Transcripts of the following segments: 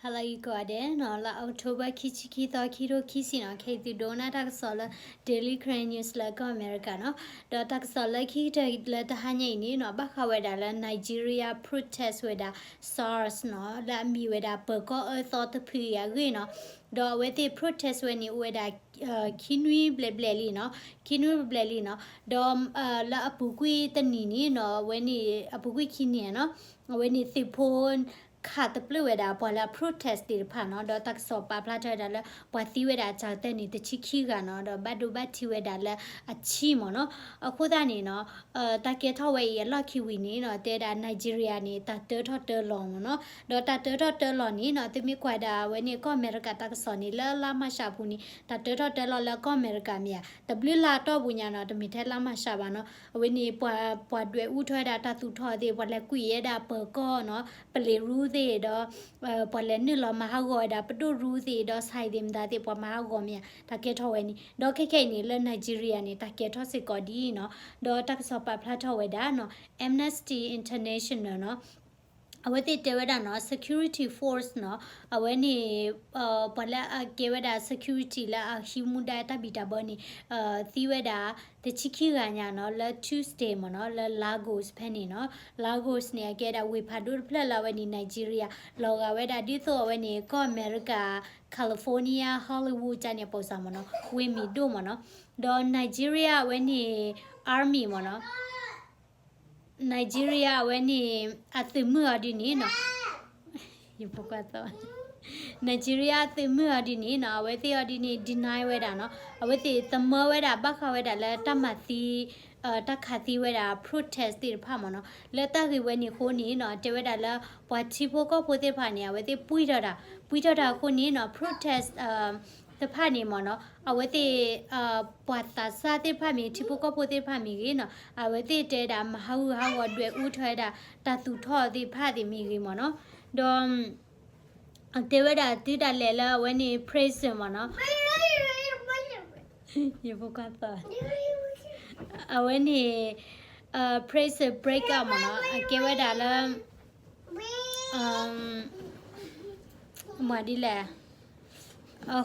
ဟါလၢအဂ့ၤကိးဂၤဒဲးနီၤ, လါ October ခံဆံခံသီ ခံကထိခံဆံနီၤ, ခဲအံၤသုဒိကနၣ်တၢ်ကစီၣ်လၢ Daily Karen News လၢကီၢ်အမဲရကၤနီၤ. ဒီးတၢ်ကစီၣ်လၢခံကတၢၢ် လၢတဟါညါအံၤန့ၣ်နီၤ, ဘၣ်ဃးဝဲဒၣ်လၢ Nigeria protest ဝဲဒၣ် SARS နီၤ, လၢအမံၤဝဲဒၣ်ပၢၤကီၢ်အၢသီတဖုအံၤအဂ့ၢ်နီၤ. ဒီးအဝဲသ့ၣ် protest ဝဲန့ၣ် အိၣ်ဝဲဒၣ် ခံနွံဘျဲၣ်ဘျဲၣ်လံနီၤ, ခံနွံဘျဲၣ်ဘျဲၣ်လံနီၤ. ဒီးလၢအပူၤကွံာ်တနံၤန့ၣ်နီၤ, အဝဲန့ၣ် အပူၤကွံာ်ခံနံၤနီၤ, အဝဲန့ၣ်သုးဖိ ခးတပျၢၢ်ဝဲဒၣ် ပှၤလၢအ protest သ့ၣ်တဖၣ်နီၤ, ဒီးတၢ်ကစီၣ်ပာ်ဖျါထီၣ်ဝဲဒၣ်လၢ ပှၤသံဝဲဒၣ်အစှၤကတၢၢ်န့ၣ် တဆံခံဂၤနီၤ, ဒီးဘၣ်ဒိဘၣ်ထံးဝဲဒၣ်လၢအဆံမ့ၢ်နီၤ. အဃိသတးန့ၣ်နီၤ, တၢ်ကဲထီၣ်ဝဲအံၤအလီၢ်ခံဝံၤန့ၣ်နီၤ, တဲဒၣ် Nigeria န့ၣ် တၢ်တၢထီၣ်တၢလီၤမ့ၢ်နီၤ. ဒီးတၢ်တၢထီၣ်တၢလီၤန့ၣ်နီၤ, သုမ့ၢ်ကွၢ်ဒၣ်ဝဲန့ၣ် ကီၢ်အမဲရကၤတၢ်ကစီၣ်န့ၣ် လၢလါမၢ်ၡးအပူၤန့ၣ် တၢ်တၢထီၣ်တၢလီၤလၢကီၢ်အမဲရကၤမ့ၢ်ဧါ, တဘျုးလါအတီၢ်ပူၤညါနီၤ, တမ့ၢ်ထဲလါမၢ်ၡးဘၣ်နီၤ. အဝဲန့ၣ် ပှၤဒွဲၣ်အူထီၣ်ဝဲဒၣ်တၢ်သူၣ်ထီၣ်သ့ၣ်, ပှၤလဲၤကွံာ်ဝဲဒၣ်ပၢၤကီၢ်နီၤ, ပလံၤရူသ့ၣ်ဒီး ပှၤလဲၤနုာ်လီၤမၤဟးဂီၤဝဲဒၣ် ပဒိၣ်ရူသ့ၣ်ဒီး ဆဲးသ့ၣ်မတၤသ့ၣ် ပှၤမၤဟးဂီၤမ့ၢ်ဧါ, တၢ်ကဲထီၣ်ဝဲန့ၣ်. ဒီးခဲခဲအံၤန့ၣ် လၢ Nigeria န့ၣ် တၢ်ကဲထီၣ်စ့ၢ်ကီးဒ်အံၤနီၤ. ဒီးတၢ်ကစီၣ်ပာ်ဖျါထီၣ်ဝဲဒၣ်နီၤ, Amnesty International နီၤ, အဝဲသ့ၣ်တဲဝဲဒၣ်နီၤ, security force နီၤ, အဝဲန့ၣ် ပှၤလၢအကဲဝဲဒၣ် security လၢအဟံးမူဒါတၢ်ဘံၣ်တၢ်ဘၢန့ၣ် သံဝဲဒၣ် တဆံခံဂၤညါနီၤ, လၢ Tuesday မ့ၢ်နီၤ, လၢ Lagos ဖဲန့ၣ်နီၤ. Lagos န့ၣ် အကဲဒၣ်ဝ့ၢ်ဖးဒိၣ်တဖျၢၣ်လၢအဝဲန့ၣ် Nigeria လီၤဂာ်ဝဲဒၣ်ဒ်သိးအဝဲန့ၣ် ကီၢ်အမဲရကၤ California Hollywood ကန့ၣ်အပူၤစ့ၢ်မ့ၢ်နီၤ, ဝ့ၢ်မံၤဒိၣ်မ့ၢ်နီၤ. ဒီး Nigeria အဝဲန့ၣ် army မ့ၢ်နီၤ, Nigeria အဝဲန့ၣ် အသုးမုၢ်အီၤဒ်န့ၣ်နီၤ, ယဖိခွါသီ Nigeria အသုးမုၢ်အီၤဒ်န့ၣ်နီၤ, အဝဲသ့ၣ်အီၤဒ်န့ၣ် deny ဝဲဒၣ်နီၤ, အဝဲသ့ၣ်သမၢဝဲဒၣ် ဘၣ်ဃးဝဲဒၣ်လၢတၢ်မၤသံ တၢ်ခးသံဝဲဒၣ် protest သ့ၣ်တဖၣ်မ့ၢ်နီၤ. လၢတၢ်ဂ့ၢ်ဝဲန့ၣ်အဃိန့ၣ်နီၤ, တဲဝဲဒၣ်လၢ ပှၤထံဖိကီၢ်ဖိသ့ၣ်တဖၣ်န့ၣ် အဝဲသ့ၣ်ပှံၢ်ထီၣ်တၢ်, ပှံၢ်ထီၣ်တၢ်အဃိန့ၣ်နီၤ, protest တဖၣ်န့ၣ်မ့ၢ်နီၤ, အဝဲသ့ၣ် ပှၤသးစၢ်သ့ၣ်တဖၣ်မ့ၢ် ထံဖိကီၢ်ဖိသ့ၣ်တဖၣ်မ့ၢ်ဂ့ၤနီၤ, အဝဲသ့ၣ်တဲဒၣ်မၤဟးဂူာ်ဟးဂီၤဒွဲၣ်အူထီၣ်ဝဲဒၣ် တၢ်သူၣ်ထီၣ်သ့ၣ်တဖၣ်သ့ၣ်မ့ၢ်ဂ့ၤမ့ၢ်နီၤ. ဒီး တဲဝဲဒၣ်တုၤဒၣ်လဲာ်လၢအဝဲန့ၣ် prison မ့ၢ်နီၤ, ယဖိခွါသီ အဝဲန့ၣ် prison breakout မ့ၢ်နီၤ, အကဲဝဲဒၣ်လၢ မၤဒ်လဲၣ်,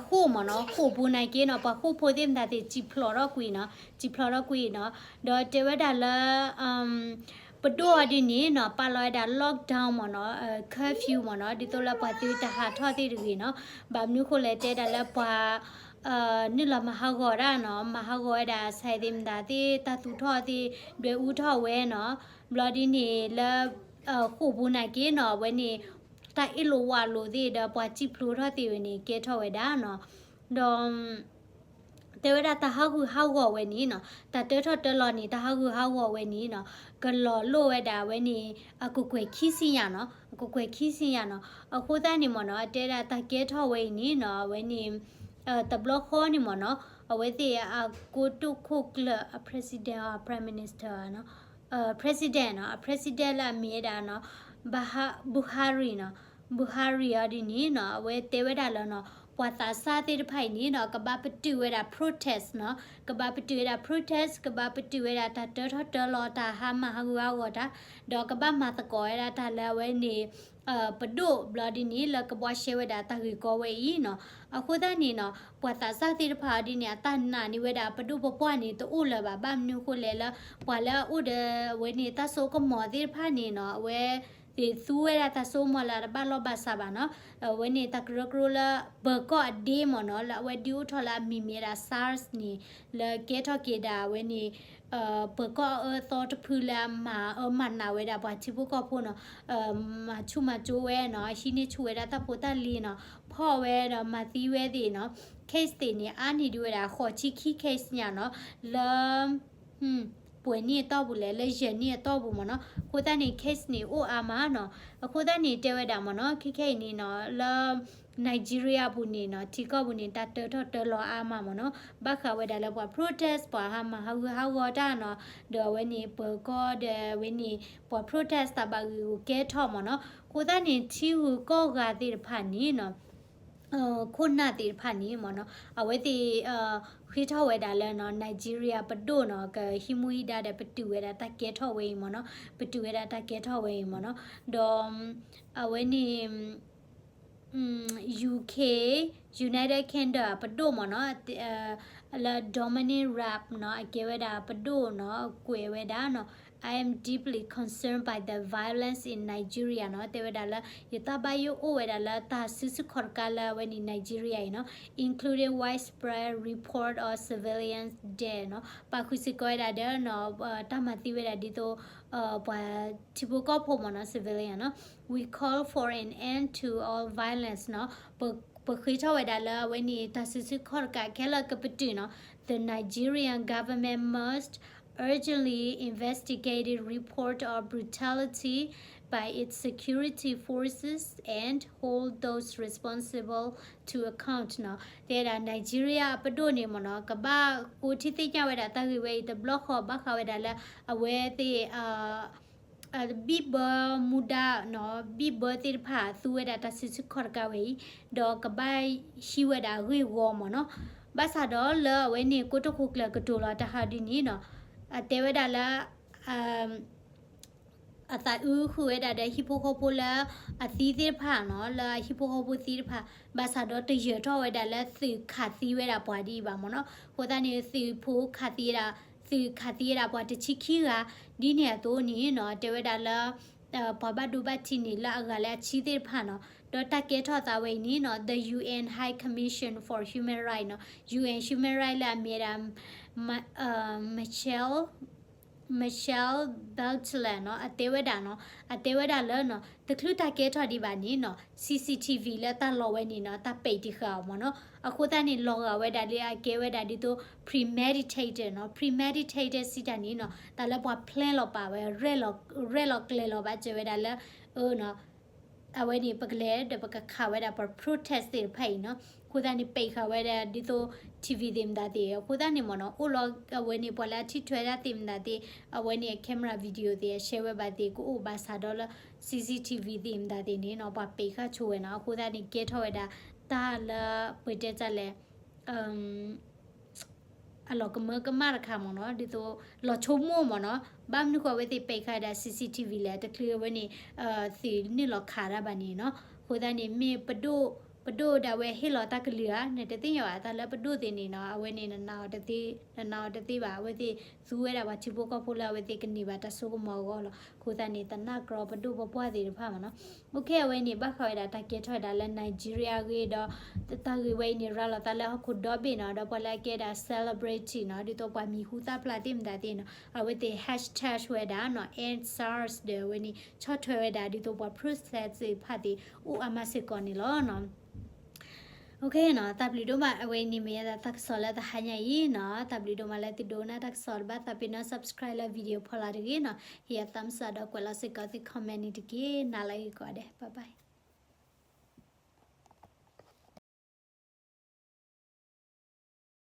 ဃိာ်မ့ၢ်နီၤ, ဃိာ်ပူၤနာ်က့နီၤ, ပှၤဃိာ်ဖိသ့ၣ်မတၤသ့ၣ် စံၣ်ဖျိးထီၣ်ကွံာ်နီၤ, စံၣ်ဖျိးထီၣ်ကွံာ်နီၤ. ဒီးတဲဝဲဒၣ်လၢ ပဒိၣ်အီၤဒ်န့ၣ်နီၤ, ပာ်လီၤဝဲဒၣ် lockdown မ့ၢ်နီၤ, curfew မ့ၢ်နီၤ, ဒ်သိးလၢပှၤသုတဟးထီၣ်သ့ၣ်တဂ့ၤနီၤ. ဘၣ်မနုၤဃိလဲၣ် တဲဒၣ်လၢပှၤ နုာ်လီၤမၤဟးဂီၤတၢ်နီၤ, မၤဟးဂီၤဝဲဒၣ် ဆဲးသ့ၣ်မတၤသ့ၣ် တၢ်သူၣ်ထီၣ်သ့ၣ် ဒွဲၣ်အူထီၣ်ဝဲနီၤ. ဘျီဒ်န့ၣ်လၢ ဃိာ်ပူၤနာ်က့နီၤ, အဝဲန့ၣ် တၢ်အ့ၣ်လိာ်ဝးလိာ်သ့ၣ်ဒီး ပှၤစံၣ်ဖျိးထီၣ်သ့ၣ်ဝဲန့ၣ် ကဲထီၣ်ဝဲဒၣ်နီၤ. ဒီး တဲဝဲဒၣ်တၢ်ဟးဂူာ်ဟးဂီၤဝဲန့ၣ်နီၤ, တၢ်တၢထီၣ်တၢလီၤန့ၣ် တၢ်ဟးဂူာ်ဟးဂီၤဝဲန့ၣ်နီၤ, ကလီၤလိာ်ဝဲဒၣ်ဝဲန့ၣ် အကကွဲၢ်ခံဆံညါနီၤ, အကကွဲၢ်ခံဆံညါနီၤ. အဃိသတးန့ၣ်မ့ၢ်နီၤ, တဲဒၣ်တၢ်ကဲထီၣ်ဝဲအံၤန့ၣ်နီၤ, အဝဲန့ၣ် တဘျီဃီန့ၣ်မ့ၢ်နီၤ, အဝဲသ့ၣ်အကိတိာ်ခိၣ်ကျၢၢ် အ president အ prime minister နီၤ, president နီၤ, အ president လၢအမ့ၢ်ဝဲဒၣ်နီၤ, Buhari နီၤ, Buhari အီၤဒ်န့ၣ်နီၤ, အဝဲတဲဝဲဒၣ်လၢနီၤ, ပှၤသးစၢ်သ့ၣ်တဖၣ်အံၤန့ၣ်နီၤ, ကဘၣ်ပတုာ်ဝဲဒၣ် protest နီၤ, ကဘၣ်ပတုာ်ဝဲဒၣ် protest, ကဘၣ်ပတုာ်ဝဲဒၣ်တၢ်တၢထီၣ်တၢလီၤ တၢ်ဟးမၤဟးဂူာ်ဟးဂီၤတၢ်, ဒီးကဘၣ်မၤသကိးဝဲဒၣ်တၢ်လၢအဝဲန့ၣ် ပဒိၣ်ဘျီဒ်န့ၣ် လၢကဘှါရှဲဝဲဒၣ်တၢ်ဂ့ၢ်ကီဝဲအံၤနီၤ. အဃိသတးန့ၣ်နီၤ, ပှၤသးစၢ်သ့ၣ်တဖၣ်အီၤဒ်န့ၣ် အတၢ်နာ်န့ၢ်ဝဲဒၣ်ပဒိၣ်ပပှၢ်န့ၣ် တအိၣ်လၢၤဘၣ်. ဘၣ်မနုၤဃိလဲၣ်လၢ ပှၤလၢအအိၣ်ဒီးအဝဲန့ၣ်တၢ်စိကမီၤသ့ၣ်တဖၣ်န့ၣ်နီၤ, အဝဲသ့ၣ်သူဝဲဒၣ်တၢ်စိကမီၤလၢအတဘၣ်လိာ်ဘၣ်စးဘၣ်နီၤ. အဝဲန့ၣ်တၢ်ကရၢကရိလၢ ပၢၤကီၢ်အဒ့မ့ၢ်နီၤ, လၢအဝဲဒုးအိၣ်ထီၣ်လၢအမံၤမ့ၢ်ဝဲဒၣ် SARS န့ၣ် လၢကဲထီၣ်က့ၤဒၣ်အဝဲန့ၣ် ပၢၤကီၢ်အၢသီတဖုလၢအမၤအၢမၤနးဝဲဒၣ်ပှၤထံဖိကီၢ်ဖိနီၤ, မၤဆူၣ်မၤကၠိဝဲနီၤ, ဟံးန့ၢ်ဆူၣ်ဝဲဒၣ်တၢ်ဖိတၢ်လံၤနီၤ, ဖီၣ်ဝဲဒီးမၤသံဝဲသ့ၣ်နီၤ, case သ့ၣ်န့ၣ် အါန့ၢ်ဒံးဝဲဒၣ်ဃိးဆံခံ case ညါနီၤ, လၢ ပှဲၤနံၣ်အတီၢ်ပူၤလဲၣ်, လၢယဲၢ်နံၣ်အတီၢ်ပူၤမ့ၢ်နီၤ. အဃိသတးန့ၣ် case န့ၣ်အိၣ်အါမးနီၤ. အဃိသတးန့ၣ် တဲဝဲဒၣ်မ့ၢ်နီၤ, ခဲခဲအံၤန့ၣ်နီၤ လၢ Nigeria ပူၤန့ၣ်နီၤ, ထံကီၢ်ပူၤန့ၣ် တၢ်တၢထီၣ်တၢလီၤအါမးမ့ၢ်နီၤ. ဘၣ်ဃးဝဲဒၣ်လၢပှၤ protest ပှၤဟးမၤဟးဂူာ်ဟးဂီၤတၢ်နီၤ, ဒီးအဝဲန့ၣ် ပၢၤကီၢ်ဒီးအဝဲန့ၣ် ပှၤ protest တၢ်ဘၣ်ဂ့ၢ်ဂူာ်ကဲထီၣ်မ့ၢ်နီၤ. အဃိသတးန့ၣ် ထံဂုၤကီၢ်ဂၤသ့ၣ်တဖၣ်န့ၣ်နီၤ ခိၣ်နၢ်သ့ၣ်တဖၣ်န့ၣ်မ့ၢ်နီၤ, အဝဲသ့ၣ် ဃ့ထီၣ်ဝဲဒၣ်လၢနီၤ Nigeria ပဒိၣ်နီၤ ကဟံးမူဟံးဒါဒီးပတုာ်ဝဲဒၣ်တၢ်ကဲထီၣ်ဝဲအံၤမ့ၢ်နီၤ, ပတုာ်ဝဲဒၣ်တၢ်ကဲထီၣ်ဝဲအံၤမ့ၢ်နီၤ. ဒီး အဝဲန့ၣ် UK, United Kingdom အပဒိၣ်မ့ၢ်နီၤ, လၢ Dominic Raab နီၤ, အကဲဝဲဒၣ်ပဒိၣ်နီၤ, ကွဲးဝဲဒၣ်နီၤ, I am deeply concerned by the violence in Nigeria နီၤ, တဲဝဲဒၣ်လၢ ယတၢ်ဘၣ်ယိၣ်အိၣ်ဝဲဒၣ်လၢတၢ်စုဆူၣ်ခီၣ်တကးလၢအဝဲန့ၣ် Nigeria အံၤနီၤ, including widespread report of civilians dead နီၤ, ပာ်ဃုာ်စ့ၢ်ကီးဝဲဒၣ်ဒီးနီၤ, တၢ်မၤသံဝဲဒၣ်ဒ်သိး ပှၤထံဖိကီၢ်ဖိမ့ၢ်နီၤ, civilian နီၤ, We call for an end to all violence နီၤ, ပဃ့ထီၣ်ဝဲဒၣ်လၢအဝဲန့ၣ် တၢ်စုဆူၣ်ခီၣ်တကးခဲလၢာ်ကပတုာ်နီၤ, The Nigerian government must urgently investigate report of brutality by its security forces and hold those responsible to account နီၤ, တဲဒၣ် Nigeria အပဒိၣ်န့ၣ်မ့ၢ်နီၤ, ကဘၣ်ကိးထံၣ်သ့ၣ်ညါဝဲဒၣ်တၢ်ဂ့ၢ်ဝဲအံၤတဘျီဃီ ဘၣ်ဃးဝဲဒၣ်လၢ အဝဲသ့ၣ် ဘံၣ်ဘၢမူဒါနီၤ, ဘံၣ်ဘၢသ့ၣ်တဖၣ် သူဝဲဒၣ်တၢ်စုဆူၣ်ခီၣ်တကးဝဲအံၤ, ဒီးကဘၣ်ဟံးဝဲဒၣ်အဂ့ၢ်အဂီၢ်မ့ၢ်နီၤ, ဘၣ်ဆၣ်ဒီးလၢအဝဲန့ၣ် ကိတိာ်ခိၣ်ကျၢၢ်ကတိၤလီၤတၢ်ဟးဒ်န့ၣ်နီၤ, အတဲဝဲဒၣ်လၢ အသးအုးဃုာ်ဝဲဒၣ်ဒီးဟံၣ်ဖိဃီဖိလၢအသံသ့ၣ်တဖၣ်နီၤ, လၢအဟံၣ်ဖိဃီဖိသံတဖၣ်, ဘၣ်ဆၣ်ဒီးတယၢၤထီၣ်ဝဲဒၣ်လၢသုးခးသံဝဲဒၣ်ပှၤဒ်အံၤဘၣ်မ့ၢ်နီၤ, အဃိသတးန့ၣ် သုးဖိခးသံဝဲဒၣ်, သုးခးသံဝဲဒၣ်ပှၤတဆံခံဂၤ, ဒ်န့ၣ်အသိးန့ၣ်နီၤ, တဲဝဲဒၣ်လၢ ပှၤဘၣ်ဒိဘၣ်ထံးန့ၣ်လၢအဂၤလၢအဆံသ့ၣ်တဖၣ်နီၤ, ဒီးတၢ်ကဲထီၣ်သးဝဲအံၤန့ၣ်နီၤ, the U N High Commission for Human Rights နီၤ, U N Human Rights လၢအမ့ၢ်ဒၣ် Michelle Michelle Bachelet နီၤ, အတဲဝဲဒၣ်နီၤ, အတဲဝဲဒၣ်လၢနီၤ, တချုးတၢ်ကဲထီၣ်ဒံးဘၣ်န့ၣ်နီၤ, C C T V လၢတၢ်လီၤဝဲန့ၣ်နီၤ, တၢ်ပဲာ်တဃာ်အီၤမ့ၢ်နီၤ, အဃိသတးန့ၣ် လီၤဂာ်ဝဲဒၣ်လၢအကဲဝဲဒၣ်ဒ်သိး premeditated နီၤ, premeditated စံးတၢ်န့ၣ်နီၤ, တၢ်လၢပှၤ plan လီၤပာ်ဝဲ, ရဲၣ်လီၤကျဲၤလီၤဘၣ်စၢၤဝဲဒၣ်လၢ အဝဲန့ၣ် ပကလဲၤဒီးပကခးဝဲဒၣ်ပှၤ protest သ့ၣ်တဖၣ်အံၤနီၤ, အဃိသတးန့ၣ် ပဲာ်ဃာ်ဝဲဒၣ်ဒ်သိး T V သ့ၣ်မတၤသ့ၣ်, အဃိသတးန့ၣ်မ့ၢ်နီၤ, အိၣ်လီၤအဝဲန့ၣ် ပှၤလၢအထံၣ်ထွဲတၢ်သ့ၣ်မတၤသ့ၣ်, အဝဲန့ၣ် camera video သ့ၣ် အ share ဝဲဘၣ်သ့ၣ် ကအိၣ်ဘၣ်ဆၣ်ဒီးလၢ C C T V သ့ၣ်မတၤသ့ၣ်န့ၣ်နီၤ, ပှၤပဲာ်ဃာ်ဆိဝဲနီၤ, အဃိသတးန့ၣ် ကဲထီၣ်ဝဲဒၣ် တၢ်လၢပတဲတၢ်လဲၣ် အလီၤကမၢကမၣ်တခါမ့ၢ်နီၤ, ဒ်သိးလီၤဆိကမိၣ်မ့ၢ်နီၤ, ဘၣ်မနုၤဃိအဝဲသ့ၣ်ပဲာ်ဃာ်ဝဲဒၣ် C C T V လဲၣ်, တချုးအဝဲန့ၣ် သုးနုာ်လီၤခးတၢ်ဘၣ်န့ၣ်နီၤ, အဃိသတးန့ၣ် မ့ၢ်ပဒိၣ်, ပဒိၣ်ဒၣ်ဝဲဟ့ၣ်လီၤတၢ်ကလုၢ်ဧါ, နတသ့ၣ်ညါဘၣ်, တၢ်လၢပဒိၣ်သ့ၣ်န့ၣ်နီၤ, အဝဲန့ၣ် နနာ်အီၤတသ့ဘၣ်, အဝဲသ့ၣ်သူဝဲဒၣ်ပှၤထံဖိကီၢ်ဖိလၢအဝဲသ့ၣ်ကန့ၢ်ဘၣ်တၢ်စိကမီၤအဂီၢ်လီၤ, အဃိသတးန့ၣ် သနာ်က့ပဒိၣ်ပပှၢ်သ့ၣ်တဖၣ်မ့ၢ်နီၤ, အိၣ်ခ့ အဝဲန့ၣ် ဘၣ်ဃးဝဲဒၣ်တၢ်ကဲထီၣ်ဝဲဒၣ်လၢ Nigeria အဂ့ၢ်ဒီး တၢ်ဂ့ၢ်ဝဲအံၤန့ၣ် ရၤလီၤသးလၢဟီၣ်ခိၣ်ဒီဘ့ၣ်နီၤ, ဒီးပှၤလၢအကဲဒၣ် celebrity နီၤ, ဒ်သိးပှၤမံၤဟူသၣ်ဖျါသ့ၣ်မတၤသ့ၣ်နီၤ, အဝဲသ့ၣ် hashtag ဝဲဒၣ်နီၤ, end SARS ဒီးအဝဲန့ၣ် ဆီၣ်ထွဲဝဲဒၣ် ဒ်သိးပှၤ protest သ့ၣ်တဖၣ်သ့ၣ် အိၣ်အါမးစ့ၢ်ကီးန့ၣ်လီၤနီၤ. အိၣ်ခ့နီၤ, တၢ်ဘျုးဒိၣ်မး, အဝဲန့ၣ်မ့ၢ်ယသးတၢ်ကစီၣ်လၢတဟါညါအံၤနီၤ, တၢ်ဘျုးဒိၣ်မးလၢသုဒိကနၣ်တၢ်ကစီၣ်, တဘၣ်သးပ့ၤနီၣ် subscribe လၢ video ဖီလာ်တဂ့ၤနီၤ, ဟ့ၣ်ယၤ thumbs up ဒီးကွဲးလီၤစ့ၢ်ကီးသု comment န့ၣ်တက့ၢ်, နၤလၢဂ့ၤကိးဂၤဒဲး, bye bye.